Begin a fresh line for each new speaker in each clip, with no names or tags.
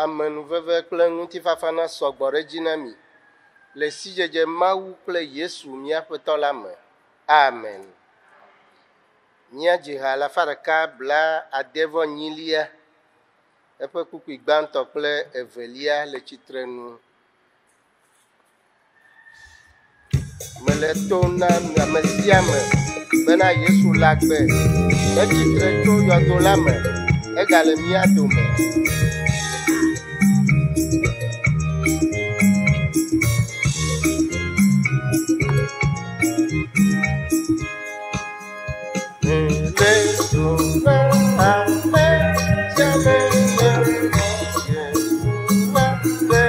Amenuveve kple ŋutifafa nasɔ gbɔ ɖe edzi na mi le sidzedze Mawu kple Yesu mía Aƒetɔ la me. Amen. Míadzi ha alafa ɖeka bla ade vɔ enyilia, eƒe kpukpui gbãtɔ kple evelia le tsitrenu. Mele to na ame sia ame bena Yesu le agbe, etsi tre tso yɔdo la me, egale mía dome. Mele to na ame sia ame bena Yesu le agbe.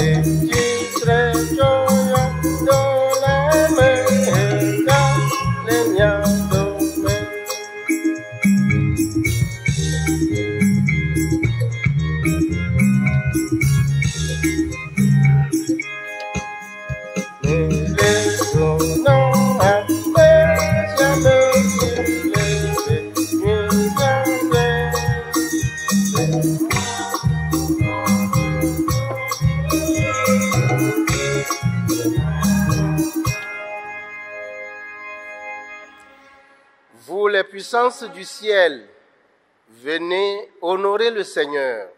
Etsi tre tso yɔdo la me, egale mía dome. Mele to na ame sia ame si le nyui sia gbe. Vous les puissances du ciel, venez honorer le Seigneur.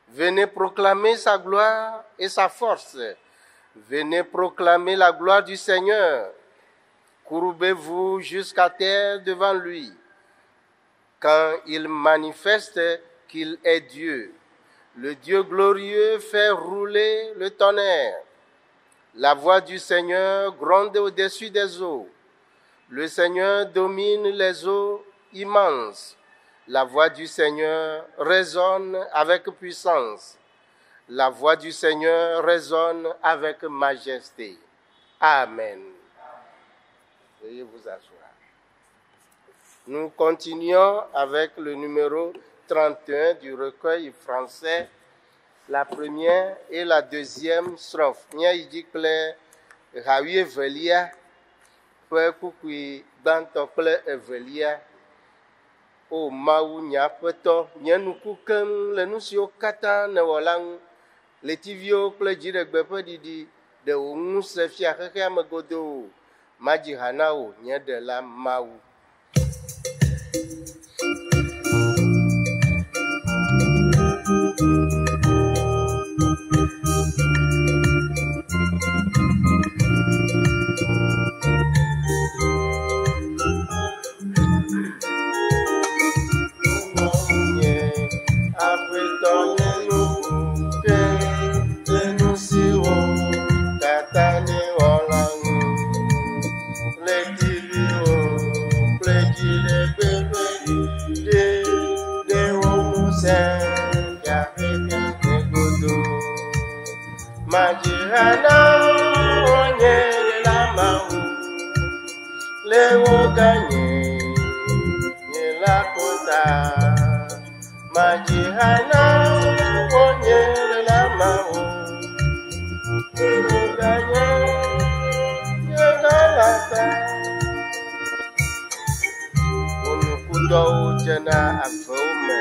Venez proclamer sa gloire et sa force. Venez proclamer la gloire du Seigneur. Courbez-vous jusqu'à terre devant lui. Quand il manifeste qu'il est Dieu, le Dieu glorieux fait rouler le tonnerre. La voix du Seigneur gronde au-dessus des eaux. Le Seigneur domine les eaux immenses. La voix du Seigneur résonne avec puissance. La voix du Seigneur résonne avec majesté. Amen. Veuillez vous asseoir. Nous continuons avec le numéro 31 du recueil français, la première et la deuxième strophe. Míayi dzi kple ha wuievelia ƒe kpukpui gbãtɔ kple evelia. O Mawu, nye Aƒetɔ, nye ŋku keŋ le nu siwo katã nèwɔ la ŋu. Ɣletiviwo kple dziɖegbe ƒe ɖiɖi ɖe wò ŋusẽ fia xexea me godoo. Madzi ha na wò, nye Ɖela Mawu. Nye Aƒetɔ nye ŋku keŋ le nu siwo katã nèwɔ la ŋu. Ɣletiviwo kple dziɖegbe ƒe ɖiɖi ɖe wò ŋusẽ fia xexea me godoo. Madzi ha na wò, nye Ɖela Mawu, le wò gãnyenye la ko ta. Madzi ha na wò, nye Ɖela Mawu, le wò gãnyenye la ta. Wò nukudɔwo dzena avewo me.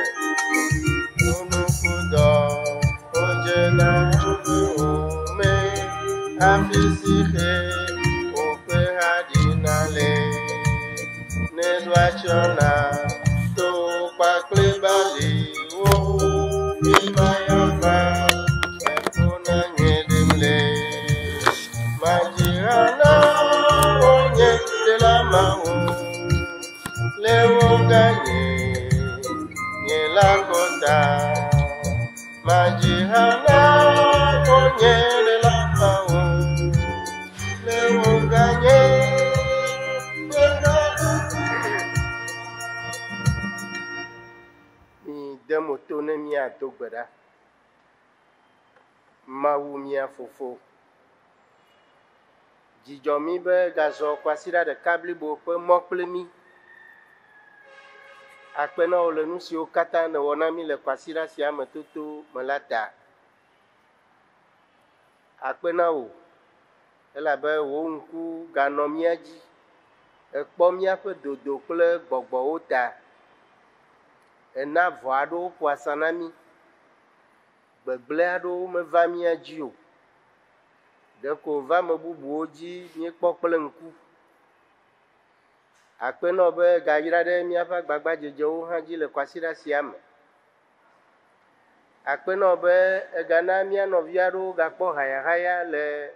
Wò nukudɔwo dzena avewo me. Afi si xe woƒe ha ɖina le. Nèɖo atsyɔ̃ na towo kpakple baliwo. Imayɔva eƒona nye ɖem le. Madzi ha na wò, nye Ɖela Mawu, le wò gãnyenye la ko ta. Madzi ha na wò, nye Ɖela Mawu, le wò gãnyenye la ko ta. Mi de mo to ne míado gbe ɖa. Mawu mía fofo, dzidzɔ mí be gazɔ kwasiɖa ɖeka blibo ƒe mɔ kple mí. Akpe na wò le nu siwo katã nèwɔ na mí le kwasiɖa sia me toto me la ta. Akpe na wò elabe wò ŋku ganɔ mía dzi. Èkpɔ míaƒe dodo kple gbɔgbɔwo ta. Èna vɔ aɖewo ƒo asa na mí. Gbegblẽ aɖewo meva mía dzi o. Ɖeko wòva ame bubuwo dzi míekpɔ kple ŋku. Akpe na wò be ègayra ɖe míaƒe agbagbadzedzewo hã dzi le kwasiɖa sia me. Akpe na wò be ègana mía nɔvi aɖewo gakpɔ hayahaya le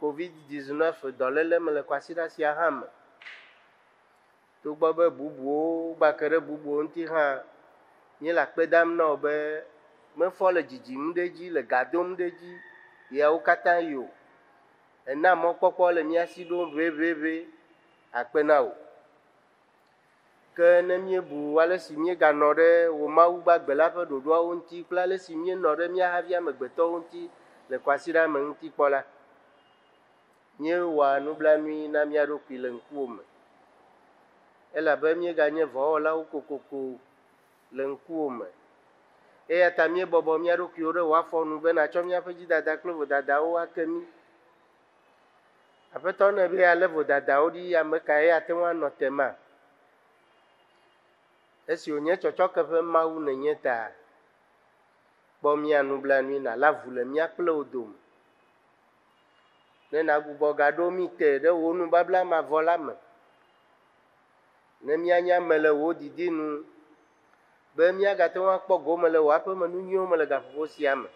COVID-19 dɔléle me le kwasiɖa sia hã me. Togbɔ be bubuwo gbake ɖe bubuwo ŋuti hã, míele akpe dam na wò be mefɔ le dzidzim ɖe edzi, le ga dom ɖe edzi ɣeawo katã yi o. Èna mɔkpɔkpɔ le mía si ɖom ʋɛʋɛʋɛ. Akpe na wò. Ke ne míebu ale si míeganɔ ɖe wò Mawu gbagbe la ƒe ɖoɖoawo ŋuti kple ale si míenɔ ɖe mía havi amegbetɔwo ŋuti le kwasiɖa me ŋuti kpɔ la, míewɔa nublanui na mía ɖokui le ŋkuwò me, elabe míeganye vɔ̃wɔlawo kokoko le ŋkuwò me. Eya ta míebɔbɔ mía ɖokuiwo ɖe wò afɔ nu be nàtsɔ míaƒe dzidada kple vodadawo ake mí. Aƒetɔ ne be yealé vodadawo ɖi, ame kae ate ŋu anɔ te ma? Esi wònye tsɔtsɔke ƒe Mawu nènye ta, kpɔ mía nublanui nàlé avu le mía kple wò dome. Ne nàgbugbɔ gaɖo mí te ɖe wò nubabla mavɔ la me, ne míanye ame le wò didi nu, be míagate ŋu akpɔ gome le wò aƒemenu nyuiwo me le gaƒoƒo sia me.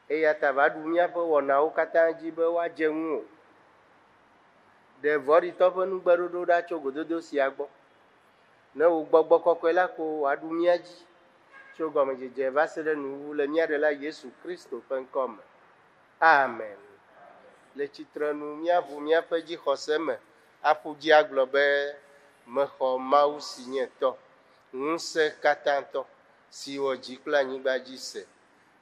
Eya ta va ɖu míaƒe wɔnawo katã dzi be woadze ŋuwò. Ɖe vɔ̃ɖitɔ ƒe nugbeɖoɖo ɖa tso gododo sia gbɔ. Ne wò gbɔgbɔ kɔkɔe la ko wòaɖu mía dzi tso gɔmedzedze va se ɖe nuwuwu le mía Ɖela Yesu Kristo ƒe ŋkɔ me. Amen. Le tsitrenu míaʋu míaƒe dzixɔse me aƒu dzi agblɔ be, Mexɔ Mawu si nye Tɔ, Ŋusẽkatãtɔ, si wɔ dzi kple anyigba dzi se.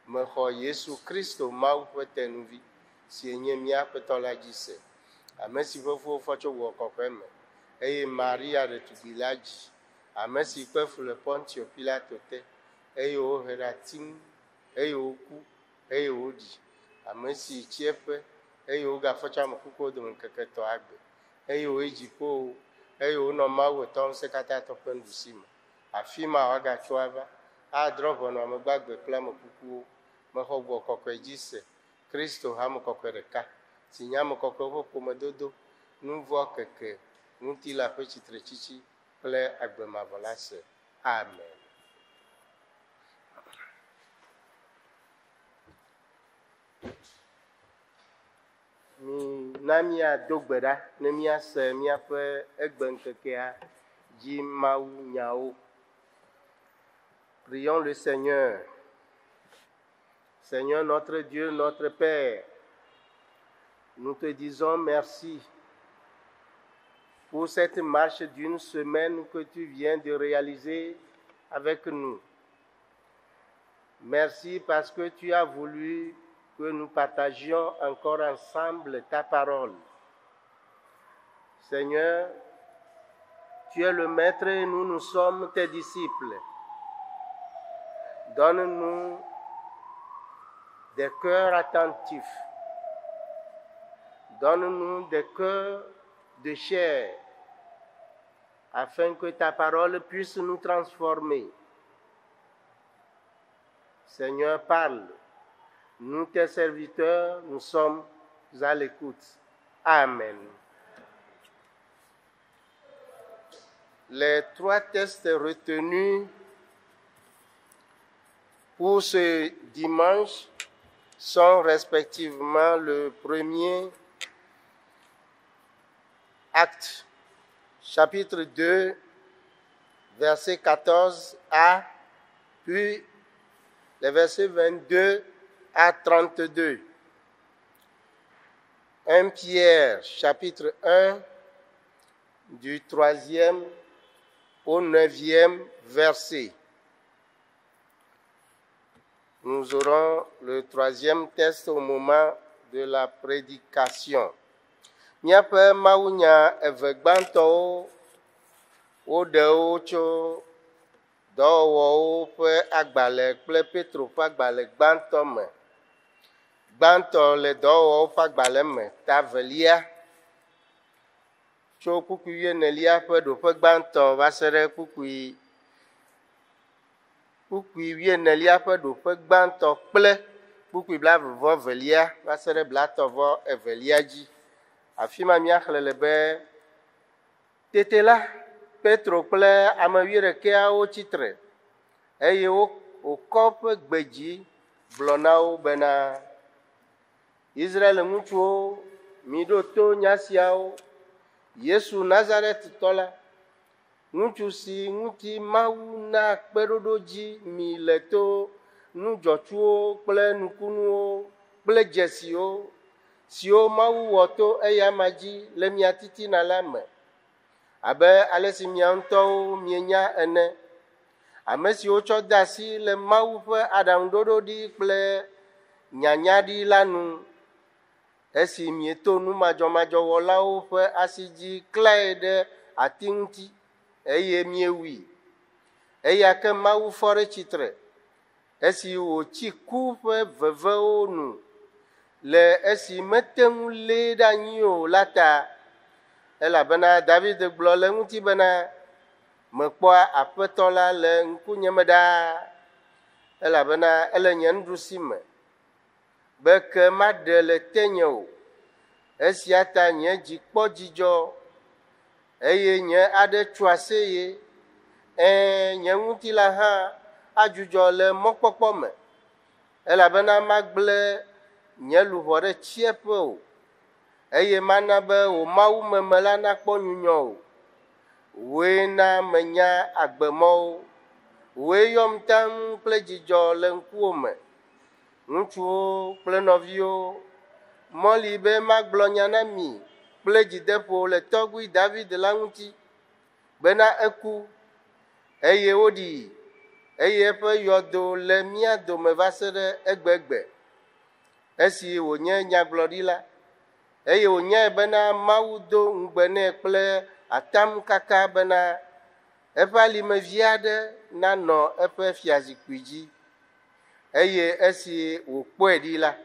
Mexɔ Yesu Kristo, Mawu ƒe Tenuvi, si nye mía Aƒetɔ la dzi se, ame si ƒe fu wofɔ tso Gbɔgbɔ Kɔkɔe me, eye Maria ɖetugbi la dzi, ame si kpe fu le Pontio Pilato te, eye wohe ɖe ati ŋu, eye wòku, eye wòɖi, ame si yi tsiẽƒe, eye wogafɔ tso ame kukuwo dome ŋkeke etɔ̃a gbe, eye wòyi dziƒowo, eye wònɔ Mawu Etɔ̃ Ŋusẽkatãtɔ ƒe nuɖusi me. Afi ma wòagatso ava, adrɔ̃ ʋɔnu ame gbagbe kple ame kukuwo. Mexɔ Gbɔgbɔ Kɔkɔe dzi se, Kristo hame kɔkɔe ɖeka, si nye ame kɔkɔewo ƒe ƒomedodo, nu vɔ̃ keke, ŋutilã ƒe tsitretsitsi kple agbe mavɔ la se. Amen. Mina míado gbe ɖa ne míase míaƒe egbeŋkekea dzi mawunyawo. Prions le Seigneur. Seigneur notre Dieu, notre Père, nous te disons merci pour cette marche d'une semaine que tu viens de réaliser avec nous. Merci parce que tu as voulu que nous partagions encore ensemble ta parole. Seigneur, tu es le Maître et nous, nous sommes tes disciples. Donne-nous des cœurs attentifs. Donne-nous des cœurs de chair afin que ta parole puisse nous transformer. Seigneur, parle. Nous, tes serviteurs, nous sommes à l'écoute. Amen. Les trois tests retenus pour ce dimanche sont respectivement le premier acte, chapitre 2, verset 14 à, puis les versets 22 à 32. 1 Pierre, chapitre 1, du troisième au neuvième verset. Nous aurons le troisième test au moment de la prédication. Míaƒe mawunya eve gbãtɔwo woɖe wo tso dɔwɔwɔwo ƒe agbalẽ kple Petro ƒe agbalẽ gbãtɔ me. Gbãtɔ le dɔwɔwɔwo ƒe agbalẽ me ta velia tso kpukpui wuienelia ƒe ɖoƒe gbãtɔ va se ɖe kpukpui Kpukpui wuienelia ƒe ɖoƒe gbãtɔ kple kpukpui blaeve-vɔ-evelia va se ɖe blaetɔ̃-vɔ-evelia dzi. Afi ma míaxlẽ le be, Tete la, Petro kple ame wuiɖekɛawo tsi tre eye wòkɔ eƒe gbe dzi gblɔ na wo bena, Israel ŋutsuwo, miɖo to nya siawo. Yesu Nazaretitɔ la, ŋutsu si ŋuti Mawu na kpeɖoɖodzi mi le to nu dzɔtsuwo kple nukunuwo kple dzesiwo, siwo Mawu wɔ to eyama dzi le mia titina la me, abe ale si mia ŋutɔwo mienya ene. Ame si wotsɔ de asi le Mawu ƒe aɖaŋuɖoɖo ɖi kple nyanya ɖi la nu, esi mieto nu madzɔmadzɔ wɔlawo ƒe asi dzi klãe ɖe ati ŋuti eye miewui. Eya ke Mawu fɔ ɖe tsitre esi wòtsi ku ƒe vevewo nu le esi mete ŋu lée ɖe anyi o la ta. Elabena David gblɔ le eŋuti bena, Mekpɔa Aƒetɔ la le ŋkunyeme ɖaa, elabena ele nye nuɖusi me, be ke maɖe le tenye o. Esia ta nye dzi kpɔ dzidzɔ, eye nye aɖe tso aseye. Ɛ̃, nye ŋutilã hã adzudzɔ le mɔkpɔkpɔ me, elabena magblẽ nye luʋɔ ɖe tsiẽƒe o, eye mana be wò mawumeme la nakpɔ nyunyɔ o. Wòe na menya agbemɔwo, wòe yɔm taŋ kple dzidzɔ le ŋkuwò me. Ŋutsuwo kple nɔviwo, mɔ li be magblɔ nya na mi kple dzideƒo le tɔgbui David la ŋuti bena eku, eye woɖii, eye eƒe yɔdo le mía dome va se ɖe egbegbe. Esi wònye nyagblɔɖila, eye wònyae bena Mawu do ŋugbe nɛ kple atamkaka bena eƒe alimevi aɖe nanɔ eƒe fiazikpui dzi. Eye esi wòkpɔe ɖi la,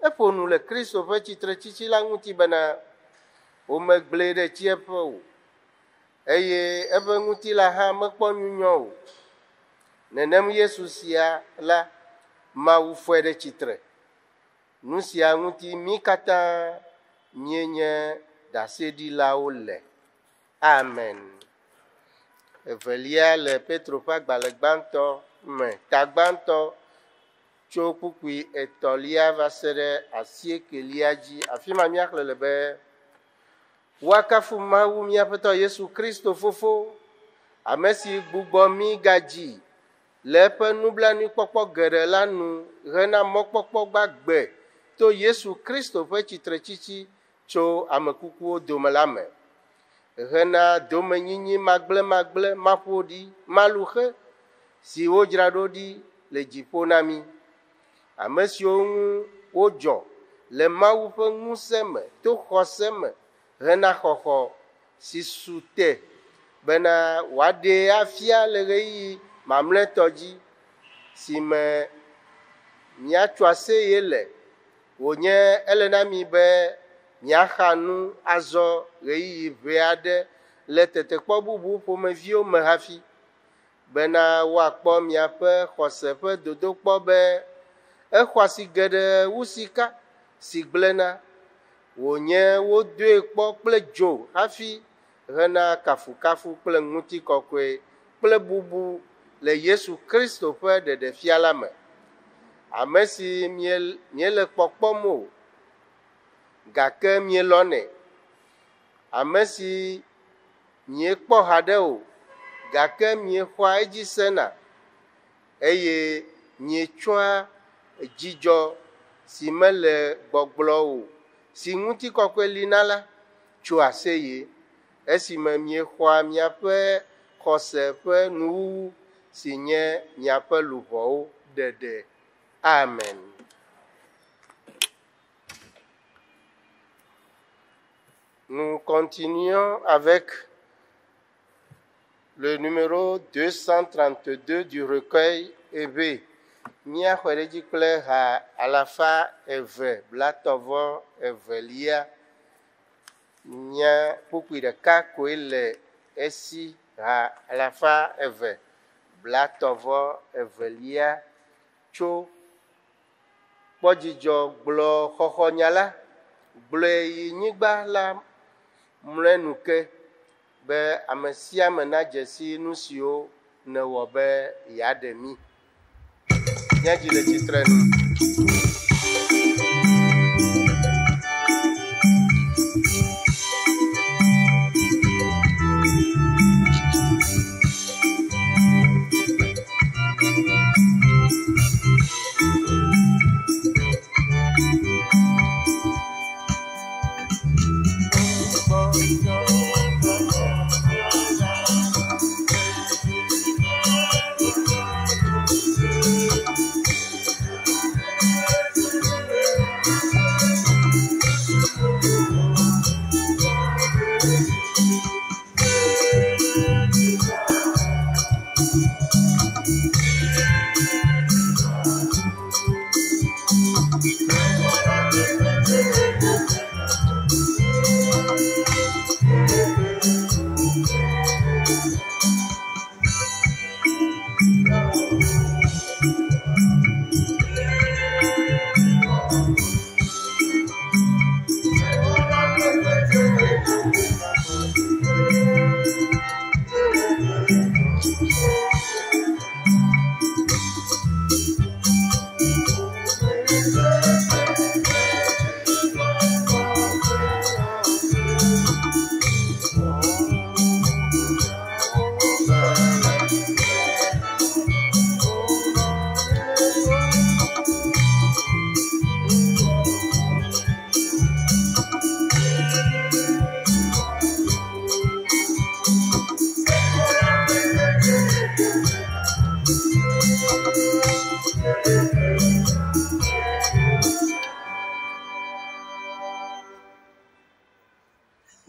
eƒo nu le Kristo ƒe tsitretsitsi la ŋuti bena, Womegblẽe ɖe tsiẽƒe o, eye eƒe ŋutilã hã mekpɔ nyunyɔ o. Nenem Yesu sia la, Mawu fɔe ɖe tsitre. Nu sia ŋuti mí katã míenye ɖaseɖilawo le. Amen. Evelia le Petro ƒe agbalẽ gbãtɔ me, ta gbãtɔ tso kpukpui etɔ̃lia va se ɖe asiekelia dzi. Afi ma míaxlẽ le be, Woakafu Mawu mía Aƒetɔ Yesu Kristo Fofo, ame si gbugbɔ mí gadzi le eƒe nublanuikpɔkpɔ geɖe la nu hena mɔkpɔkpɔ gbagbe to Yesu Kristo ƒe tsitretsitsi tso ame kukuwo dome la me, hena domenyinyi magblẽmagblẽ, maƒoɖi, maluxe, si wodzra ɖo ɖi le dziƒo na mí, ame siwo ŋu wodzɔ le Mawu ƒe ŋusẽ me to xɔse me hena xɔxɔ si su te bena wòaɖee afia le ɣeyiɣi mamlɛtɔ dzi si me miatso aseye le, wònye ele na mi be miaxa nu azɔ ɣeyiɣi ʋɛ aɖe le tetekpɔ bubu ƒomeviwo me hafi, bena woakpɔ miaƒe xɔse ƒe dodokpɔ be exɔ asi geɖe wu sika si gblẽna, wònye wodoe kpɔ kple dzo hafi hena kafukafu kple ŋutikɔkɔe kple bubu le Yesu Kristo ƒe ɖeɖefia la me, ame si miele kpɔkpɔm o, gake mielɔ̃nɛ, ame si miekpɔ haɖe o, gake miexɔa edzi sena, eye mietsɔa dzidzɔ si mele gbɔgblɔ o, si ŋutikɔkɔe li na la, tso aseye, esime miexɔa miaƒe xɔse ƒe nuwuwu si nye miaƒe luʋɔwo ɖeɖe. Amen. Nous continuons avec le numéro 232 du recueil Ebe. Míaxɔe ɖe edzi kple ha alafa eve blatɔ̃ vɔ evelia. Nye kpukpui ɖeka koe le esi ha alafa eve. blatɔ̃ vɔ evelia tso kpɔ dzidzɔ gblɔ xɔxɔnya la, gblɔe yi nyigba la mlɔenu ke be ame sia ame nadze si nu siwo nèwɔ be yeaɖe mí. Míadzi le tsitre nu.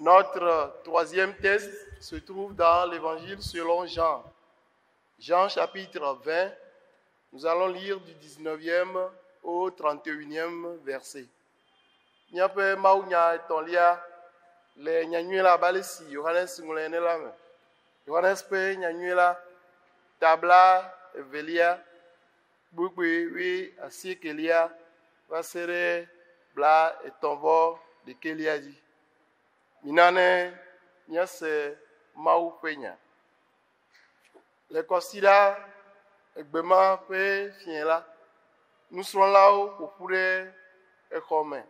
Notre troisième texte se trouve dans l'Évangile selon Jean. Jean chapitre 20, nous allons lire du 19e au 31e verset. Míaƒe mawunya etɔ̃lia le nyanyui la abe ale si Yohanes ŋlɔe ene la me. Yohanes ƒe nyanyui la ta blaevelia kpukpui wuiasiekelia va se ɖe 31 vɔ ɖekɛlia dzi. Mina ne míase Mawu ƒe nya. Le kɔsiɖa egbema ƒe fiẽ la, nusrɔ̃lawo ƒo ƒu ɖe exɔ me.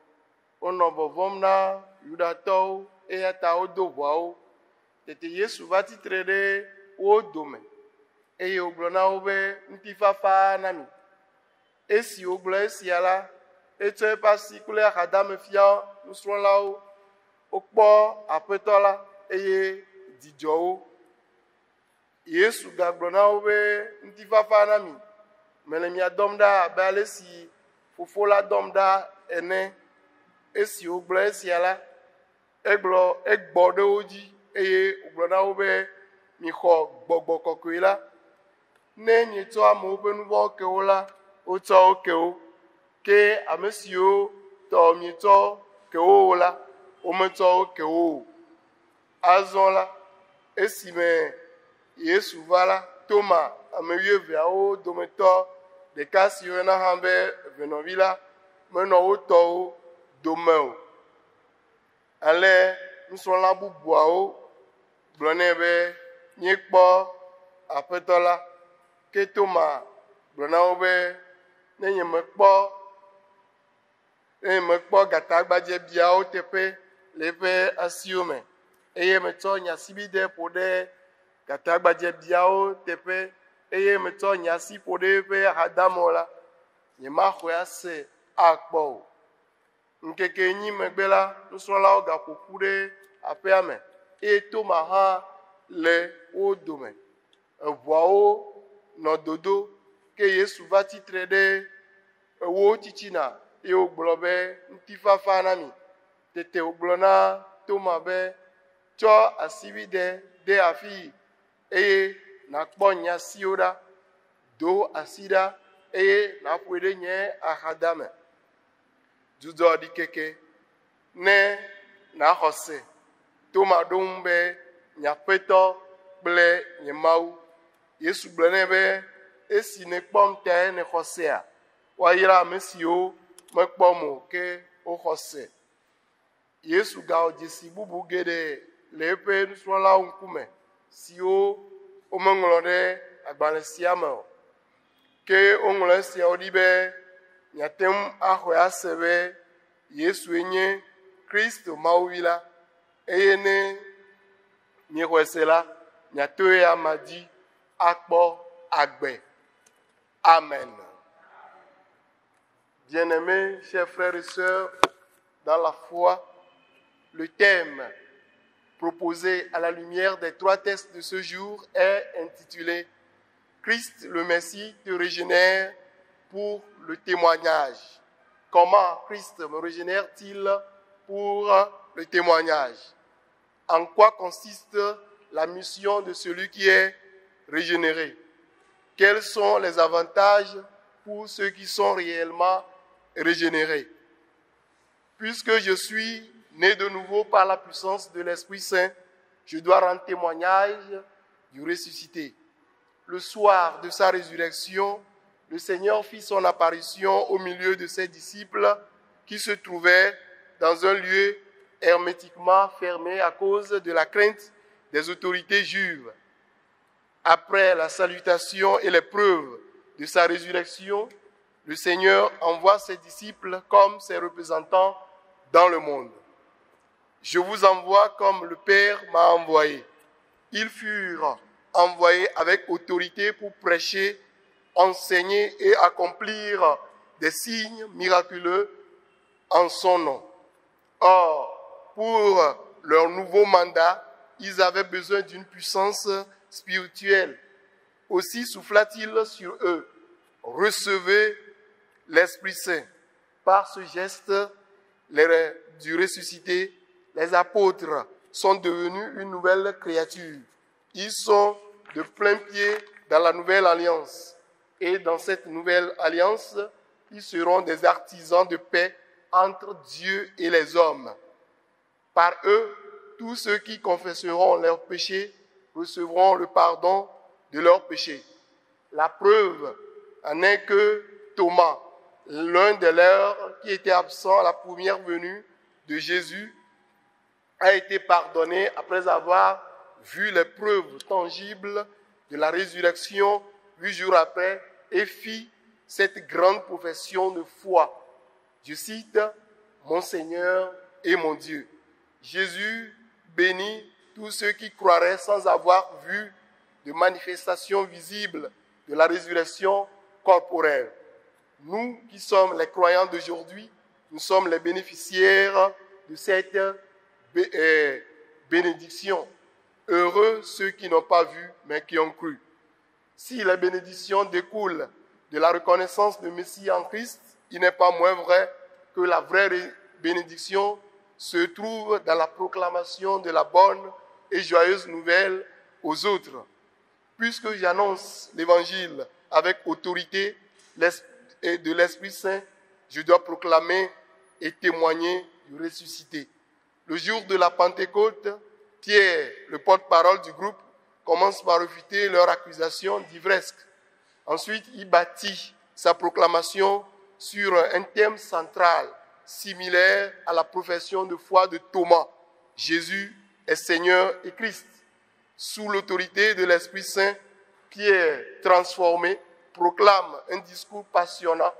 Wonɔ vɔvɔ̃m na Yudatɔwo eya ta wodo ʋɔawo. Tete Yesu va tsitre ɖe wo dome eye wògblɔ na wo be ŋutifafa na mi. Esi wògblɔ esia la, etsɔ eƒe asi kple axadame fia nusrɔ̃lawo. Wokpɔ Aƒetɔ la eye dzi dzɔ wo. Yesu gagblɔ na wo be ŋutifafa na mi. Mele mia dɔm ɖa abe ale si Fofo la dɔm ɖa ene. Esi wògblɔ esia la, egblɔ egbɔ ɖe wo dzi eye wògblɔ na wo be mixɔ gbɔgbɔ kɔkɔe la. Ne mietsɔ amewo ƒe nu vɔ̃wo ke wo la, wotsɔ wo ke wo. Ke ame siwo tɔ mietsɔ ke wo o la, wometsɔ wo ke wo o. Azɔ la, esime Yesu va la, Toma, ame wuieveawo dometɔ ɖeka si woyɔna hã be evenɔvi la, menɔ wo tɔwo dome o. Ale nusrɔ̃la bubuawo gblɔ nɛ be míekpɔ Aƒetɔ la. Ke Toma gblɔ na wo be ne nyemekpɔ ne nyemekpɔ gatagbadzebiawo teƒe le eƒe asiwo me eye metsɔ nye asibide ƒo ɖe gatagbadzebiawo teƒe eye metsɔ nye asi ƒo ɖe eƒe axadame o la, nyemaxɔe ase akpɔ o. Ŋkeke enyi megbe la, nusrɔ̃lawo gaƒo ƒu ɖe aƒea me eye Toma hã le wo dome. Eʋɔawo nɔ dodo ke Yesu va tsitre ɖe ewo titina eye wògblɔ be ŋutifafa na mi. Tete wògblɔ na Toma be tsɔ asibide de afii eye nàkpɔ nye asiwo ɖa. Do asi ɖa eye nàƒoe ɖe nye axadame. Dzudzɔ ɖikeke ne nàxɔ se. Toma ɖo ŋu be nye Aƒetɔ kple nye Mawu. Yesu gblɔ nɛ be, esi nèkpɔm tae nèxɔ sea? Woayra ame siwo mekpɔm o ke woxɔ se. Yesu gawɔ dzesi bubu geɖe le eƒe nusrɔ̃lawo ŋkume siwo womeŋlɔ ɖe agbalẽ sia me o. Ke woŋlɔ esiawo ɖi be miate ŋu axɔe ase be Yesue nye Kristo Mawuvi la eye ne miexɔe se la, miato eya dzi akpɔ agbe. Amen. Bien-aimés, chers frères et sœurs, dans la foi, le thème proposé à la lumière des trois textes de ce jour est intitulé Christ le Messie te régénère pour le témoignage. Comment Christ me régénère-t-il pour le témoignage? En quoi consiste la mission de celui qui est régénéré? Quels sont les avantages pour ceux qui sont réellement régénérés? Puisque je suis né de nouveau par la puissance de l'Esprit Saint, je dois rendre témoignage du ressuscité. Le soir de sa résurrection, le Seigneur fit son apparition au milieu de ses disciples qui se trouvaient dans un lieu hermétiquement fermé à cause de la crainte des autorités juives. Après la salutation et les preuves de sa résurrection, le Seigneur envoie ses disciples comme ses représentants dans le monde. Je vous envoie comme le Père m'a envoyé. Ils furent envoyés avec autorité pour prêcher, enseigner et accomplir des signes miraculeux en son nom. Or, pour leur nouveau mandat, ils avaient besoin d'une puissance spirituelle. Aussi souffla-t-il sur eux. Recevez l'Esprit Saint. Par ce geste du ressuscité, les apôtres sont devenus une nouvelle créature. Ils sont de plein pied dans la nouvelle alliance. Et dans cette nouvelle alliance, ils seront des artisans de paix entre Dieu et les hommes. Par eux, tous ceux qui confesseront leurs péchés recevront le pardon de leurs péchés. La preuve en est que Thomas, l'un des leurs qui était absent à la première venue de Jésus, a été pardonné après avoir vu les preuves tangibles de la résurrection 8 jours après et fit cette grande profession de foi. Je cite, Mon Seigneur et mon Dieu. Jésus bénit tous ceux qui croiraient sans avoir vu de manifestation visible de la résurrection corporelle. Nous qui sommes les croyants d'aujourd'hui, nous sommes les bénéficiaires de cette bénédiction. Heureux ceux qui n'ont pas vu, mais qui ont cru. Si les bénédictions découlent de la reconnaissance de Messie en Christ, il n'est pas moins vrai que la vraie bénédiction se trouve dans la proclamation de la bonne et joyeuse nouvelle aux autres. Puisque j'annonce l'évangile avec autorité de l'Esprit Saint, je dois proclamer et témoigner du ressuscité. Le jour de la Pentecôte, Pierre, le porte-parole du groupe, commence par réfuter leur accusation d'ivresque. Ensuite, il bâtit sa proclamation sur un thème central, similaire à la profession de foi de Thomas. Jésus est Seigneur et Christ. Sous l'autorité de l'Esprit Saint, Pierre, transformé, proclame un discours passionnant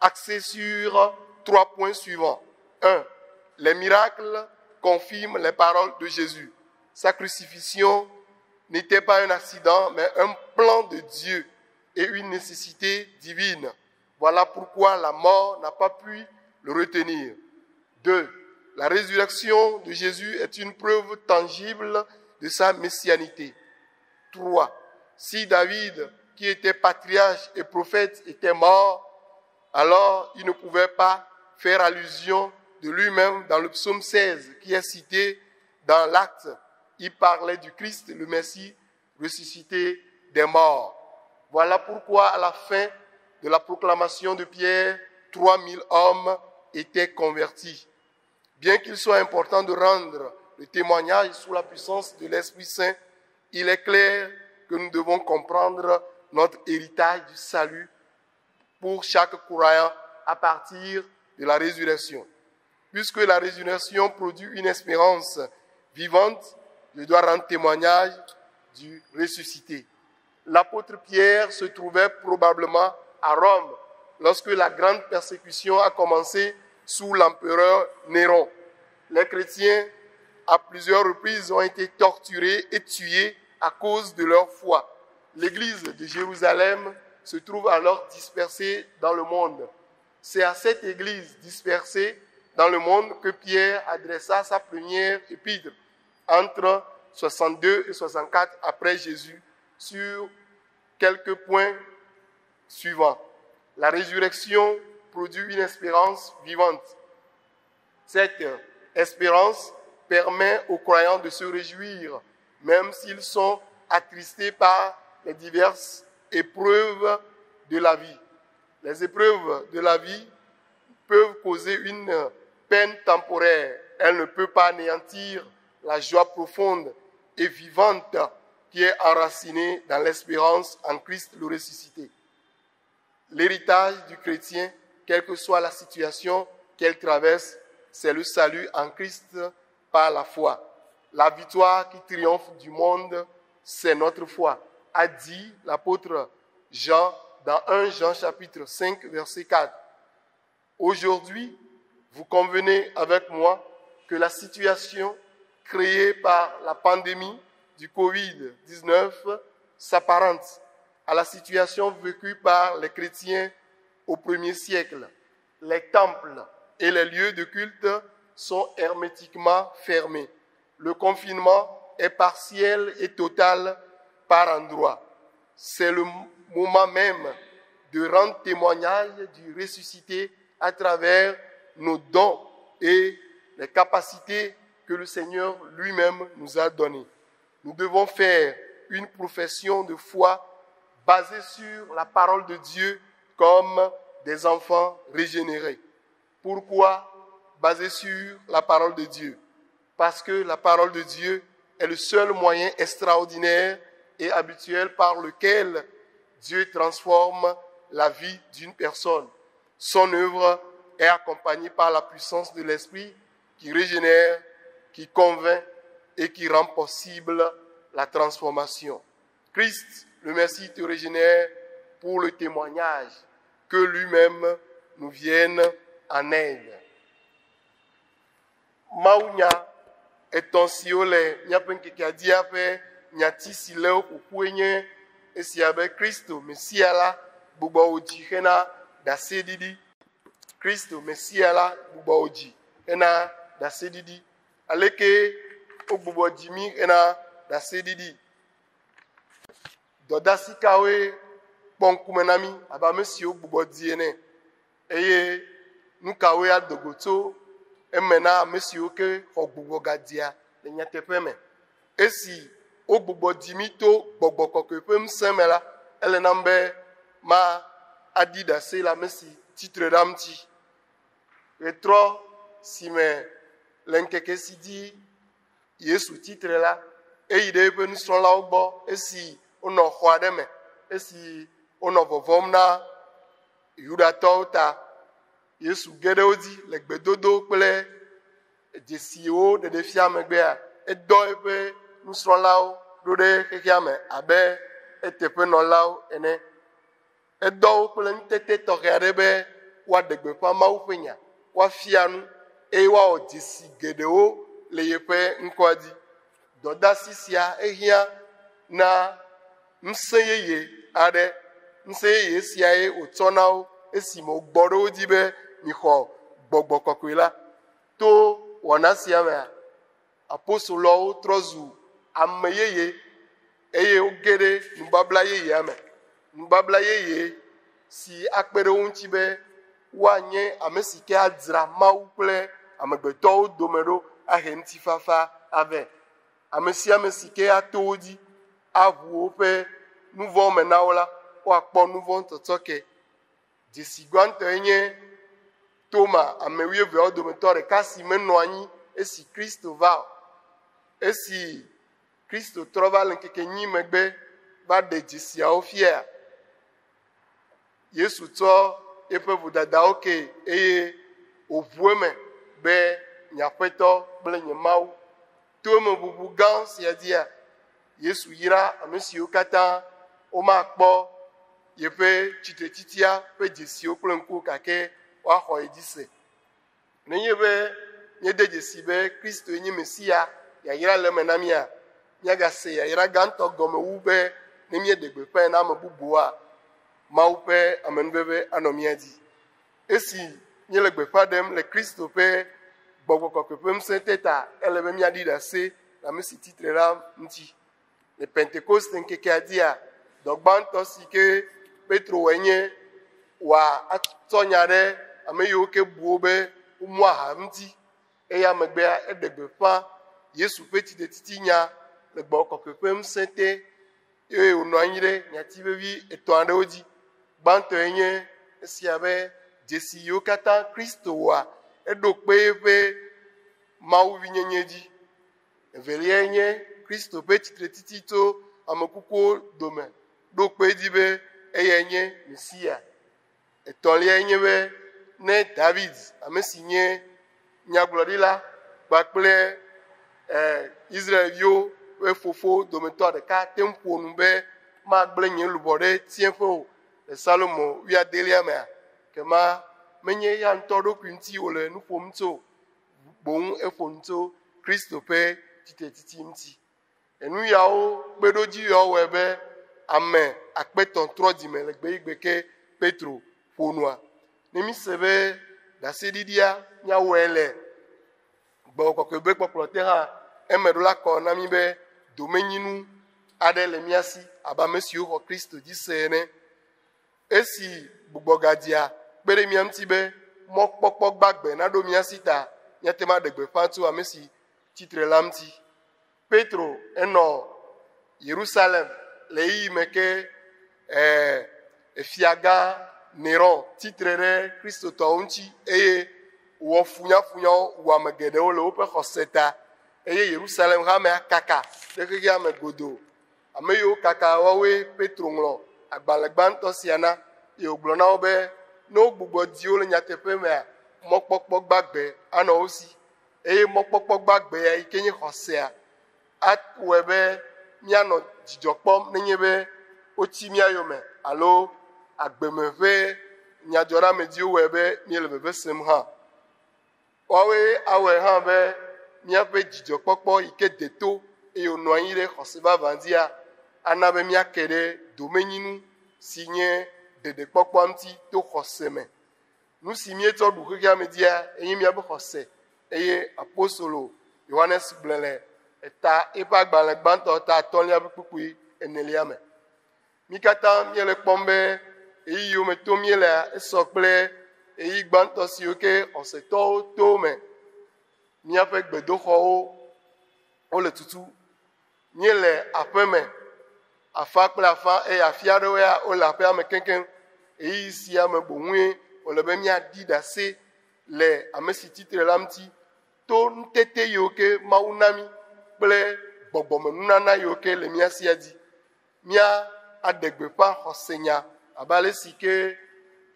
axé sur 3 points suivants. 1. Les miracles confirment les paroles de Jésus. Sa crucifixion n'était pas un accident, mais un plan de Dieu et une nécessité divine. Voilà pourquoi la mort n'a pas pu le retenir. 2. La résurrection de Jésus est une preuve tangible de sa messianité. 3. Si David, qui était patriarche et prophète, était mort, alors il ne pouvait pas faire allusion de lui-même dans le psaume 16 qui est cité dans l'acte. Il parlait du Christ, le Messie, ressuscité des morts. Voilà pourquoi à la fin de la proclamation de Pierre, 3000 hommes étaient convertis. Bien qu'il soit important de rendre le témoignage sous la puissance de l'Esprit Saint, il est clair que nous devons comprendre notre héritage du salut pour chaque croyant à partir de la résurrection. Puisque la résurrection produit une espérance vivante, je dois rendre témoignage du ressuscité. L'apôtre Pierre se trouvait probablement à Rome lorsque la grande persécution a commencé sous l'empereur Néron. Les chrétiens, à plusieurs reprises, ont été torturés et tués à cause de leur foi. L'église de Jérusalem se trouve alors dispersée dans le monde. C'est à cette église dispersée dans le monde que Pierre adressa sa première épître entre 62 et 64 après Jésus sur quelques points suivants. La résurrection produit une espérance vivante. Cette espérance permet aux croyants de se réjouir, même s'ils sont attristés par les diverses épreuves de la vie. Les épreuves de la vie peuvent causer une peine temporaire. Elles ne peuvent pas anéantir la joie profonde et vivante qui est enracinée dans l'espérance en Christ le ressuscité. L'héritage du chrétien, quelle que soit la situation qu'elle traverse, c'est le salut en Christ par la foi. La victoire qui triomphe du monde, c'est notre foi, a dit l'apôtre Jean dans 1 Jean chapitre 5 verset 4. Aujourd'hui, vous convenez avec moi que la situation créée par la pandémie du Covid-19 s'apparente à la situation vécue par les chrétiens au premier siècle. Les temples et les lieux de culte sont hermétiquement fermés. Le confinement est partiel et total par endroits. C'est le moment même de rendre témoignage du ressuscité à travers nos dons et les capacités que le Seigneur lui-même nous a données. Nous devons faire une profession de foi basée sur la parole de Dieu comme des enfants régénérés. Pourquoi basée sur la parole de Dieu? Parce que la parole de Dieu est le seul moyen extraordinaire et habituel par lequel Dieu transforme la vie d'une personne. Son œuvre est accompagnée par la puissance de l'Esprit qui régénère, qui convainc et qui rend possible la transformation. Christ, le Messie, te régénère pour le témoignage que lui-même nous vienne en aide. Mawunya etɔ̃ siwo le míaƒe ŋkekea dzia ƒe nyati si le wo ƒoƒue nye esia be Kristo Mesia la gbugbɔ wò dzi hena ɖaseɖiɖi. Kristo Mesia la gbugbɔ wò dzi hena ɖaseɖiɖi. Aleke wogbugbɔ dzi mí hena ɖaseɖiɖi? Dɔdasi kawoe kpɔ ŋkume na mí abe ame siwo gbugbɔ dzi ene eye nu kawoe ado go tso eme na ame siwo ke xɔ gbugbɔ gadzia le nyateƒe me? Esi wogbugbɔ dzi mí to gbɔgbɔ kɔkɔe ƒe ŋusẽ me la, ele nam be ma aɖi ɖase le ame si tsitre ɖa ŋuti. Ɣetrɔ si me le ŋkeke si dzi Yesu tsitre la, eyi ɖe eƒe nusrɔ̃lawo gbɔ esi wonɔ xɔ aɖe me, esi wonɔ vɔvɔ̃m na Yudatɔwo ta. Yesu ge ɖe wo dzi le gbedodo kple dzesiwo ɖeɖefia megbea, edɔ eƒe nusrɔ̃lawo ɖo ɖe xexea me abe eteƒenɔlawo ene. Edɔ wo kple ŋutete tɔxɛ aɖe be woaɖe gbeƒã Mawu ƒe nya, woafia nu eye woawɔ dzesi geɖewo le yeƒe ŋkɔa dzi. Dɔdasi sia ehiã na ŋusẽ yeye aɖe. Ŋusẽ yeye siae wòtsɔ na wo esime wògbɔ ɖe wo dzi be mixɔ gbɔgbɔ kɔkɔe la. To wɔna sia mea, apostoloawo trɔ zu ame yeye eye woge ɖe nubabla yeyea me. Nubabla yeye si akpe ɖe wo ŋuti be woanye ame si ke adzra Mawu kple amegbetɔwo dome ɖo ahe ŋutifafa avɛ. Ame sia ame si ke ato wo dzi aʋu woƒe nu vɔ̃ me na wo la, woakpɔ nu vɔ̃ tsɔtsɔke. Dzesi gbãtɔe nye Toma, ame wuieveawo dometɔ ɖeka si menɔ anyi esi Kristo va o. Esi Kristo trɔ va le ŋkeke enyi megbe va ɖe dzesiawo fia. Yesu tsɔ eƒe vodadawo ke eye wòʋu eme be nye Aƒetɔ kple nye Mawu. To emeʋuʋu gã sia dzia, Yesu yra ame siwo katã womakpɔ yeƒe tsitretsitia ƒe dzesiwo kple ŋkuwo gake woaxɔ ye dzi se. Nenye be míede dzesi be Kristoe nye Mesia, yayra le eme na mía, míagase yayra gãtɔ gɔme wu be ne míeɖe gbeƒãe na ame bubuwoa, Mawu ƒe amenuveve anɔ mía dzi. Esi míele gbeƒã ɖem le Kristo ƒe gbɔgbɔ kɔkɔe ƒe ŋusẽ te ta, ele be míaɖi ɖase le ame si tsitre la ŋuti. Le Pentekoste ŋkekea dzia, dɔ gbãtɔ si ke Petro wɔe nye wòatsɔ nya ɖe ame yiwo ke bu wo be womu aha ŋuti. Eya megbea eɖe gbeƒã Yesu ƒe tsitretsitsi nya le gbɔgbɔ kɔkɔe ƒe ŋusẽ te eye wònɔ anyi ɖe nyati vevi etɔ̃ aɖewo dzi. Gbãtɔe nye esia be dzesi yiwo katã Kristo wɔa, eɖo kpe eƒe mawuvinyenye dzi. Eveliae nye Kristo ƒe tsitretsitsi tso ame kukuwo dome ɖo kpe edzi be eyae nye Mesia. Etɔ̃liae nye be ne David, ame si nye nyagblɔɖila kpakple eh, Israelviwo ƒe fofo dometɔ ɖeka te ŋu ƒo nu be magblẽ nye luʋɔ ɖe tsiẽƒe o le Salomo wuiadelia mea, kema menye eya ŋutɔ ɖokui ŋuti wòle nu ƒom tso o, boŋ eƒo nu tso Kristo ƒe tsitretsitsi ŋuti. Enu yawo kpeɖodzi yawo wɔe be ame akpe etɔ̃ trɔ dzime le gbe yi gbe ke Petro ƒo nua. Ne míse be ɖaseɖiɖia míawɔe le gbɔgbɔ kɔkɔe be kpɔkplɔ te hã, eme ɖo la kɔ na mí be domenyinu aɖe le mía si abe ame siwo xɔ Kristo dzi se ene. Esi gbugbɔgadzea kpe ɖe mía ŋuti be mɔkpɔkpɔ gbagbe naɖo mía si ta, míate ŋu aɖe gbeƒã tso ame si tsi tre la ŋuti. Petro enɔ Yerusalem le ɣeyiɣi me ke eh, efiagã Neron tsi tre ɖe Kristotɔwo ŋuti eye wòwɔ funyafunyawo wu ame geɖewo le woƒe xɔse ta. Eye Yerusalem hamea kaka ɖe xexea me godoo. Ame yiwo kaka woawoe Petro ŋlɔ agbalẽ gbãtɔ sia na eye wògblɔ na wo be ne wogbugbɔ di wo le nyateƒe mea, mɔkpɔkpɔ gbagbe anɔ wo si. Eye mɔkpɔkpɔ gbagbe ya yi ke nye xɔsea awɔe be míanɔ dzidzɔ kpɔm nenye be wotsi mía yome alo agbeme ƒe nyadzɔɖeamedziwo wɔe be míele veve sem hã. Woawoe awɔe hã be míaƒe dzidzɔkpɔkpɔ yi ke de to eye wònɔ anyi ɖe xɔse vavã dzia ana be míake ɖe domenyinu si nye ɖeɖekpɔkpɔa ŋuti to xɔse me. Nu si míetsɔ ɖu xexea me dzia enye míaƒe xɔse eye apostolo Yohanes gblɔe le eta eƒe agbalẽ gbãtɔ ta atɔ̃lia ƒe kpukpui enelia me. Mí katã míele kpɔm be ɣeyiɣi yiwo me tom míelea esɔ kple ɣeyiɣi gbãtɔ siwo ke xɔsetɔwo to me. Míaƒe gbedoxɔwo wole tutu. Míele aƒe me afã kple afã eye afi aɖewo ya wole aƒea me keŋkeŋ. Ɣeyiɣi sia me boŋue wòle be míaɖi ɖase le ame si tsitre la ŋuti to nutete yiwo ke Mawu na mí kple gbɔgbɔmenunana yiwo ke le mía sia dzi. Míaɖe gbeƒã xɔsenya abe ale si ke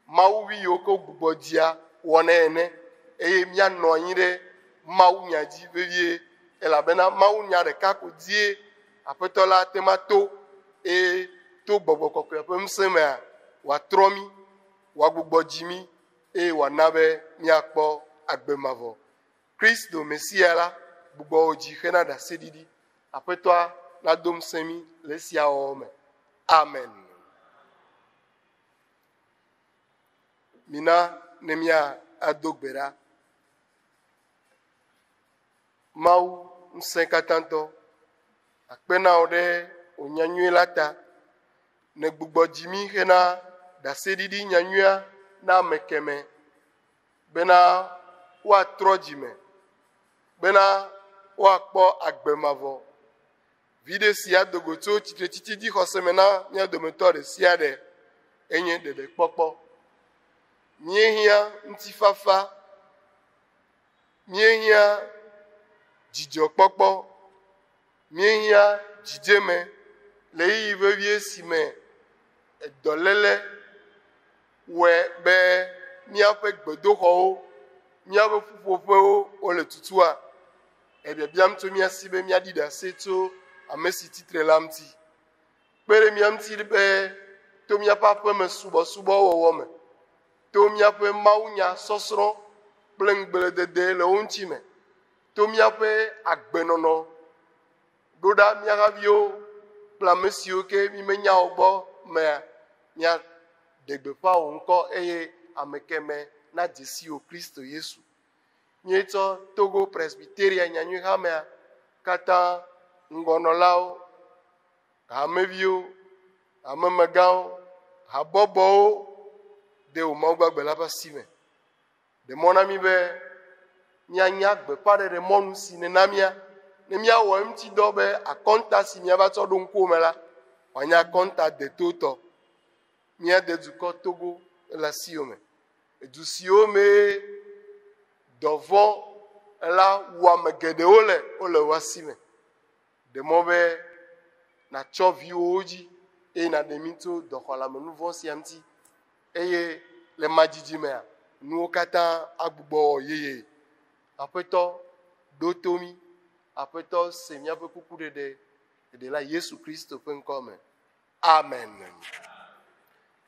Mawuvi yiwo ke wogbugbɔ dzia wɔnɛ ene eye míanɔ anyi ɖe mawunya dzi vevie elabena mawunya ɖeka ko dzie Aƒetɔ la ate ŋu ato eye to gbɔgbɔ kɔkɔea ƒe ŋusẽ mea, wòatrɔ mí, wòagbugbɔ dzi mí eye wòana be míakpɔ agbe mavɔ. Kristo Mesia la gbugbɔ wò dzi hena ɖaseɖiɖi. Aƒetɔa nado ŋusẽ mí le esia wɔwɔ me. Amen. Mina ne míado gbe ɖa. Mawu ŋusẽkatãtɔ, akpe na wò ɖe wò nyanyui la ta. Nègbugbɔ dzi mí hena ɖaseɖiɖi nyanyuia na ame keme bena woatrɔ dzime, bena woakpɔ agbe mavɔ. Viɖe si ado go tso tsitretsitsi dzixɔse me na mía dometɔ ɖe sia ɖe enye ɖeɖekpɔkpɔ. Míehiã ŋutifafa, míehiã dzidzɔkpɔkpɔ, míehiã dzidzeme Le ɣeyiɣi vevie si me edɔléle wɔe be míaƒe gbedoxɔwo, míaƒe ƒuƒoƒewo wole tutua, ebiabiam tso mía si be míaɖi ɖase tso ame si tsitre la ŋuti. Kpe ɖe mía ŋuti be to míaƒe aƒeme subɔsubɔ wɔwɔ me, to míaƒe mawunya sɔsrɔ̃ kple ŋugbledede le wo ŋuti me, to míaƒe agbenɔnɔ ɖo ɖa mía haviwo kple ame siwo ke mímenya wo gbɔ mea, míaɖe gbeƒã wò ŋkɔ eye ame keme nadze si wò Kristo Yesu. Míetsɔ Togo Presbyteria Nyanyui Hamea katã ŋgɔnɔlawo, hameviwo, hamemegãwo, habɔbɔwo de wò Mawu gbagbe la ƒe asi me. Ɖe mɔ na mí be míanya gbeƒãɖeɖe mɔnu si nèna mía ne míawɔ eŋuti dɔ be akɔnta si míava tsɔ ɖo ŋkuwò me la wòanye akɔnta detotɔ. Míade dukɔ Togo le asiwò me. Edu siwo mee dɔvɔ̃ la wu ame geɖewo le wole wò asi me. Ɖe mɔ be nàtsɔ viwòwo dzi eye nàɖe mí tso dɔxɔleamenuvɔ̃ sia ŋuti eye le madzidzi mea, nuwo katã agbugbɔ wɔ yeye. Aƒetɔ, ɖo to mí. Aƒetɔ, se míaƒe kukuɖeɖe Ɖela Yesu Kristo ƒe ŋkɔ me. Amen.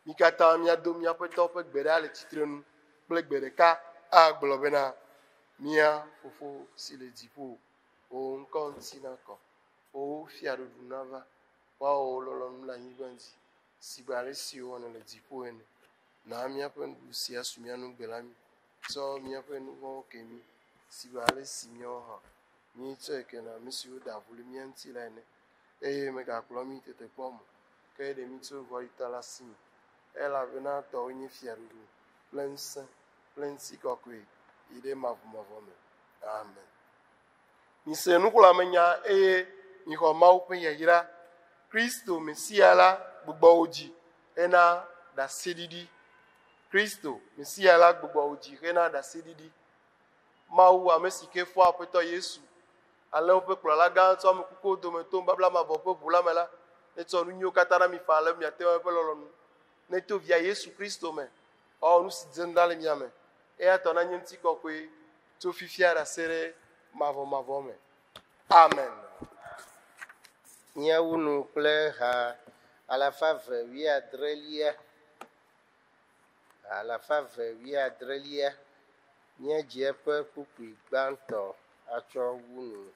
Mí katã míado míaƒe Tɔ ƒe gbe ɖa le tsitrenu kple gbe ɖeka agblɔ bena, Mía Fofo si le dziƒo, wò ŋkɔ ŋuti nakɔ, wò fiaɖuɖu nava, woawɔ wò lɔlɔ̃nu le anyigba dzi sigbe ale si wowɔnɛ le dziƒo ene. Na míaƒe nuɖuɖu sia su mía nu gbe la mí. Tsɔ míaƒe nu vɔ̃wo ke mí sigbe ale si míawo hã míetsɔe kena ame siwo da vo le mía ŋuti la ene. Eye mègakplɔ mí tetekpɔ me o, ke ɖe mí tso vɔ̃ɖitɔ la si me. Elabena tɔwòe nye fiaɖuɖu kple ŋusẽ kple ŋutikɔkɔe yi ɖe mavɔmavɔ me. Amen. Mise nuxlɔ̃amenya eye mixɔ Mawu ƒe yayra. Kristo Mesia la gbugbɔ wò dzi hena ɖaseɖiɖi. Kristo Mesia la gbugbɔ wò dzi hena ɖaseɖiɖi. Mawu, ame si ke fɔ Aƒetɔ Yesu, alẽwo ƒe kplɔla gã tso ame kukuwo dome to nubabla mavɔ ƒe ʋu la me la, netsɔ nu nyuiwo katã na mi faa ale be miate ŋu eƒe lɔlɔ̃nu. Neto Via Yesu Kristo me wòawɔ nu si dze ŋu le mia me. Eya tɔ nanye ŋutikɔkɔe tso fifia ɖase ɖe mavɔmavɔ me. Amen.
Míawu nu kple ha alafa eve wuiadrelia. Ha alafa eve wuiadrelia. Míadzi eƒe kpukpui gbãtɔ atsɔ wu nu.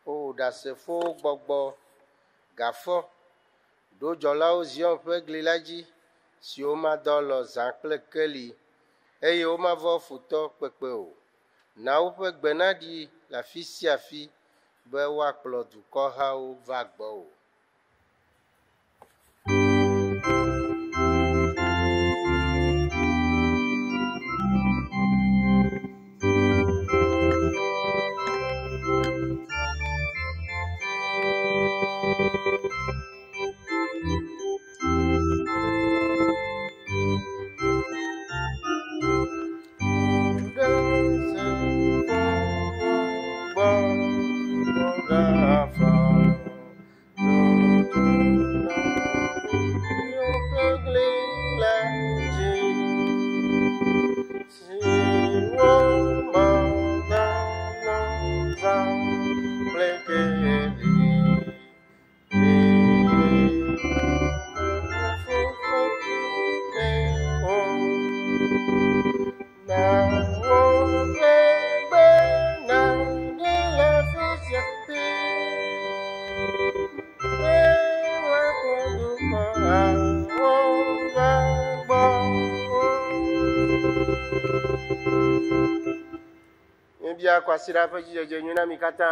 O Ɖasefowo gbɔgbɔ, gafɔ, ɖo dzɔlawo Zion ƒe gli la dzi, siwo madɔ alɔ zã kple keli, eye womavɔ̃ futɔ kpekpe o. Na woƒe gbe naɖi le afi sia afi be woakplɔ dukɔhawo va gbɔwò. Míebia kwasiɖa ƒe dzidzedze nyui na mi katã.